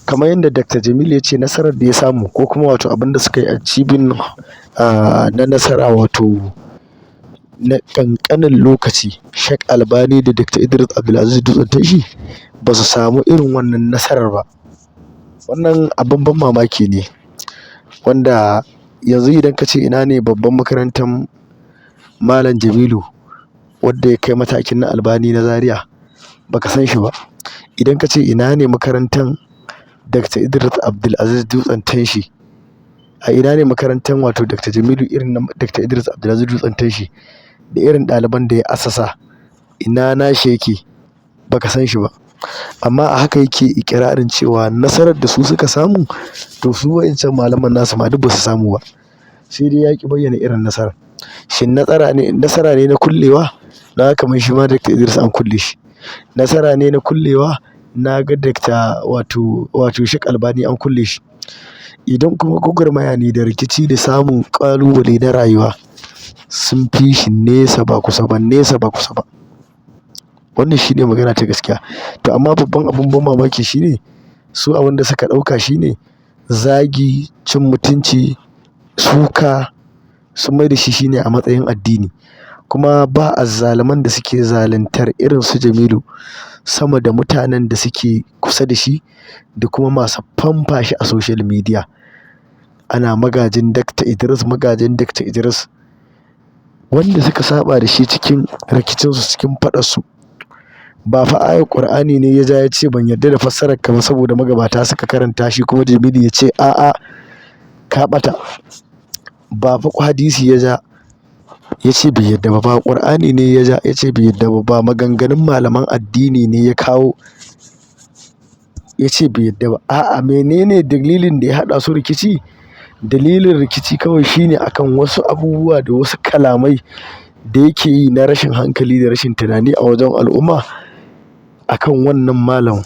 Kamar yadda Dr. Jamilu ya ce nasarar da ya samu ko kuma wato abin da suka yi achieving na nasara, wato na ƙanƙanin lokaci, Sheikh Albani da Dr. Idris Abdulaziz Dutsen Tanshi ba su samu irin wannan nasarar ba. Wannan abin ban mamaki ne, wanda yanzu idan ka ce ina ne babban makarantar Malam Jamilu wadda ya kai matakin na Albani na Zaria, baka san shi ba. Idan ka ce ina ne makarantar Dr. Idris Abdulaziz Dutsen Tanshi, a ina ne makarantar wato Dr. Jamilu irin na Dr. Idris Abdulaziz Dutsen Tanshi da irin ɗaliban da ya assasa, ina nashi yake, baka san shi ba. Amma a haka yake iƙirarin cewa nasarar da su suka samu, to su wa'incan malaman nasu ma duk basu samu ba. Sai dai ya ƙi bayyana irin nasarar. Shin nasara ne na kullewa? Na ga kamar shi ma Dr. Idris an kulle shi. Nasara ne na kullewa? Na ga Dr. wato Sheikh Albani an kulle shi. Idan kuma gwagwarmaya ne da rikici da samun ƙalubale na rayuwa, sun fi shi nesa ba kusa ba, nesa ba kusa ba. Wannan shine magana ta gaskiya. To amma babban abin ban mamaki shine su abin da suka ɗauka shine zagi, cin mutunci, suka, sun mai da shi shine a matsayin addini. Kuma ba azzaluman da suke zaluntar irin su Jamilu sama da mutanen da suke kusa da shi da kuma masu famfa shi a social media. Ana magajin Dr. Idris, magajin Dr. Idris. Wanda suka saba da shi cikin rikicinsu, cikin faɗarsu. Ba fa ayar Qur'ani ne ya ja ya ce ban yarda da fassarar ka ba saboda magabata suka karanta shi kuma Jamilu ya ce a'a, ka ɓata. Ba fa hadisi ya ja ya ce bai yarda ba, ba Qur'ani ne ya ja ya ce bai yarda ba, ba maganganun malaman addini ne ya kawo ya ce bai yarda ba. A'a, menene dalilin da ya haɗa su rikici? Dalilin rikici kawai shine akan wasu abubuwa da wasu kalamai da yake yi na rashin hankali da rashin tunani a wajen al'umma akan wannan malamin.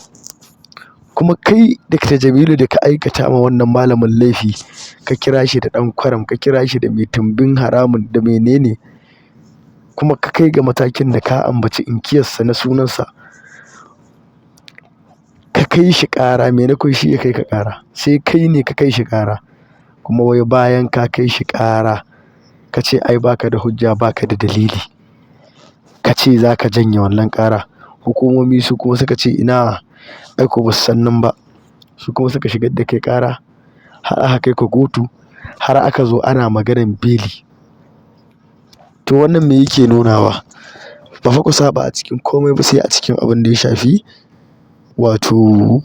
Kuma kai Dr. Jamilu da ka aikata ma wannan malamin laifi, ka kira shi da ɗan kwaram, ka kira shi da mai tumbin haramun da menene, kuma ka kai ga matakin da ka ambaci inkiyarsa na sunansa, ka kai shi ƙara, maimakon shi ya kai ka ƙara, sai kai ne ka kai shi ƙara. Kuma wai bayan ka kai shi ƙara, ka ce ai baka da hujja, baka da dalili. Ka ce za ka janye wannan ƙara. Hukumomi su kuma suka ce ina, ai ko basu san nan ba. Su kuma suka shigar da kai ƙara har aka kai ka kotu, har aka zo ana maganan beli. To wannan me yake nunawa? Ba fa ku saba a cikin komai ba sai a cikin abin da ya shafi wato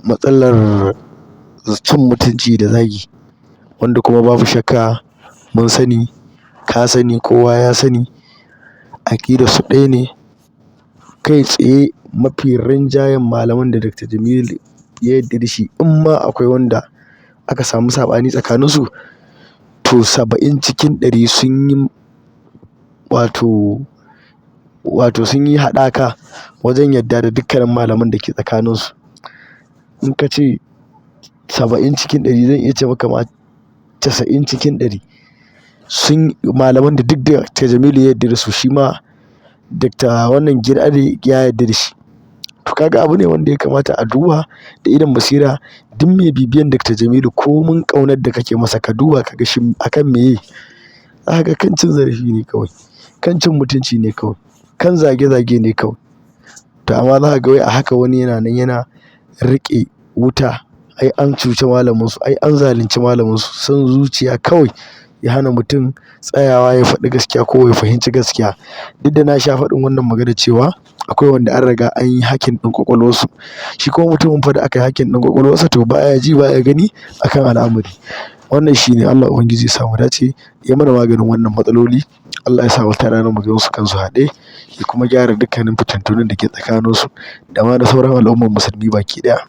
matsalar cin mutunci da zagi. Wanda kuma babu shakka mun sani, ka sani, kowa ya sani, aƙidarsu ɗaya ne. Kai tsaye mafi rinjayen malaman da Dr. Jamilu ya yarda da shi, in ma akwai wanda aka samu saɓani tsakaninsu, to 70% sun yi wato sun yi haɗaka wajen yarda da dukkanin malaman da ke tsakaninsu. In ka ce 70%, zan iya ce maka ma 90% sun malaman da duk Dr. Jamilu ya yarda da su, shi ma Dr. wannan Gidado ya yarda da shi. To kaga abu ne wanda ya kamata a duba da idon basira. Duk mai bibiyan Dr. Jamilu, ko mun ƙaunar da kake masa, ka duba ka ga shin akan meye. Zaka ga kan cin zarafi ne kawai, kan cin mutunci ne kawai, kan zage zage ne kawai. To amma za ka ga wai a haka wani yana nan yana riƙe wuta. Ai an cuci malaminsu, ai an zalunci malaminsu. Son zuciya kawai ya hana mutum tsayawa ya faɗi gaskiya ko ya fahimci gaskiya. Duk da na sha faɗin wannan magana cewa akwai wanda an riga an yi hacking ɗin ƙwaƙwalwarsu. Shi kuma mutumin fa da aka yi hacking ɗin ƙwaƙwalwarsa, to baya ji baya gani akan al'amari. Wannan shine. Allah Ubangiji ya sa mu dace, ya mana maganin wannan matsaloli. Allah ya sa wata rana mu gansu kansu haɗe, ya kuma gyara dukkanin fitintunun da ke tsakaninsu da ma da sauran al'ummar musulmi baki ɗaya.